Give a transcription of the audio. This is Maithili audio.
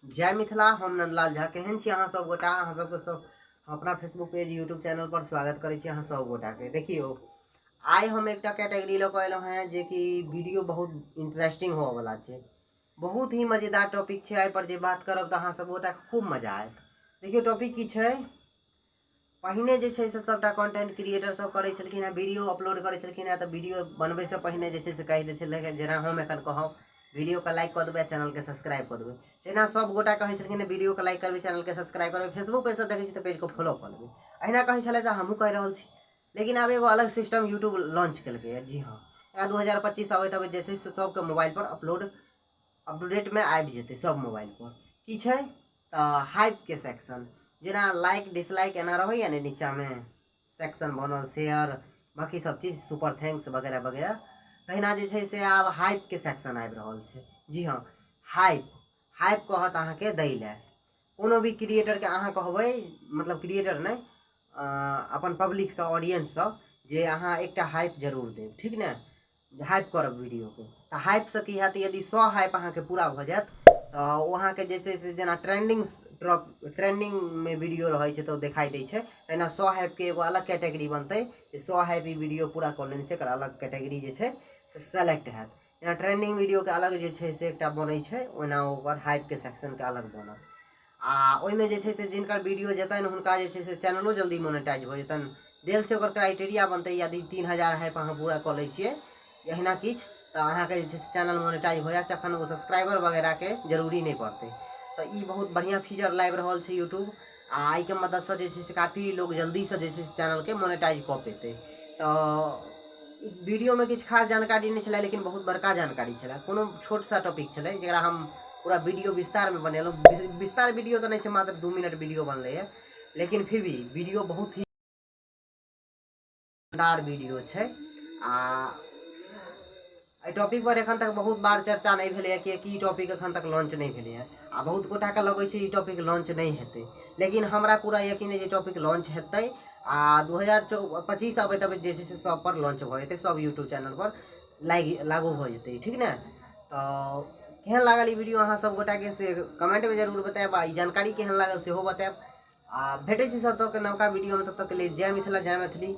जय मिथिला। हम नंदलाल झा। केहन छी अहाँ सब गोटा? अहाँ सबके सब अपना फेसबुक पेज यूट्यूब चैनल पर स्वागत करै छी अहाँ सब गोटाके। देखियौ, आइ हम एकटा कैटेगरी लऽ कऽ एलहुँ हेँ जेकि वीडियो बहुत इंटरेस्टिंग होबऽवला छै। बहुत ही मजेदार टॉपिक छै। एहि पर जे बात करब तऽ अहाँ सब गोटाके खूब मजा आयत। देखियौ टॉपिक की छै। पहिने जे छै से सभटा कंटेंट क्रिएटर सब करै छलखिन हेँ, वीडियो अपलोड करै छलखिन हेँ, तऽ वीडियो बनबैसँ पहिने जे छै से कहि दै छलै, जेना हम एखन कहब, वीडियोके लाइक कऽ देबै, चैनलके सब्सक्राइब कऽ देबै। जेना सब गोटा कहै छलखिन हेँ, वीडियोके लाइक करबै, चैनलके सब्सक्राइब करबै, फेसबुक पेजसँ देखै छी तऽ पेजके फॉलो कऽ लेबै, अहिना कहै छलै तऽ हमहूँ कहि रहल छी। लेकिन आब एगो अलग सिस्टम यूट्यूब लॉन्च केलकैए। जी हँ, 2025 अबैत अबैत जे छै से सबके मोबाइलपर अपलोड अपटूडेटमे आबि जेतै सब मोबाइलपर। की छै तऽ हाइपके सेक्शन, जेना लाइक डिसलाइक एना रहैए ने, नीचाँमे सेक्शन बनल, शेयर, बाँकी सब चीज, सुपर thanks वगैरह वगैरह, तहिना जे छै से आब हाइपके सेक्शन आबि रहल छै। जी हँ, हाइप। हाइप कहत अहाँके दै लए कोनो भी क्रिएटरके। अहाँ कहबै, मतलब क्रिएटर नहि, अपन पब्लिकसँ, ऑडियंससँ, जे अहाँ एकटा हाइप जरूर देब, ठीक ने? हाइप करब वीडियोके तऽ हाइपसँ की हैत? यदि 100 हाइप अहाँके पूरा भऽ जायत तऽ ओ अहाँके जे छै से जेना ट्रेंडिंग ट्रॉप ट्रेंडिंगमे वीडियो रहै छै तऽ ओ देखाइ दै छै, तहिना 100 हाइपके एगो अलग कैटेगरी बनतै जे 100 हाइप ई वीडियो पूरा कऽ लेने छै, एकर अलग कैटेगरी जे छै से सेलेक्ट हैत। जेना ट्रेंडिंग वीडियोके अलग जे छै से एकटा बनै छै, ओहिना ओकर हाइपके सेक्शनके अलग बनत। आ ओहिमे जे छै से जिनकर वीडियो जेतनि, हुनका जे छै से चैनलो जल्दी मोनेटाइज भऽ जेतनि। देल छै, ओकर क्राइटेरिया बनतै, यदि 3000 हाइप अहाँ पूरा कऽ लै छियै, एहिना किछु, तऽ अहाँके जे छै से चैनल मोनेटाइज भऽ जायत। तखन ओ सब्सक्राइबर वगैरहके जरूरी नहि पड़तै। तऽ ई बहुत बढ़िआँ फीचर लाबि रहल छै यूट्यूब आ एहिके मददसँ जे छै से काफी लोक जल्दीसँ जे छै से चैनलके मोनेटाइज कऽ पेतै। तऽ वीडियोमे किछु खास जानकारी नहि छलै, लेकिन बहुत बड़का जानकारी छलै। कोनो छोट सा टॉपिक छलै जकरा हम पूरा वीडियो विस्तारमे बनेलहुँ। विस्तार वीडियो तऽ नहि छै, मात्र 2 मिनट वीडियो बनलैए, लेकिन फिर भी वीडियो बहुत ही शानदार वीडियो छै। आ एहि टॉपिक पर एखन तक बहुत बार चर्चा नहि भेलैए, किएकि ई टॉपिक एखन तक लॉन्च नहि भेलैए आ बहुत गोटाके लगै छै ई टॉपिक लॉन्च नहि हेतै, लेकिन हमरा पूरा यकीन अइ जे टॉपिक लॉन्च हेतै आ 2025 अबैत अबैत जे छै से सब पर लॉन्च भऽ जेतै, सब यूट्यूब चैनल पर लागू भऽ जेतै, ठीक ने? तऽ केहन लागल ई वीडियो अहाँ सब गोटाके से कमेंटमे जरूर बतायब आ ई जानकारी केहन लागल सेहो बतायब। आ भेटै छी सब तक नवका वीडियोमे, तब तकके लिए जय मिथिला, जय मैथिली।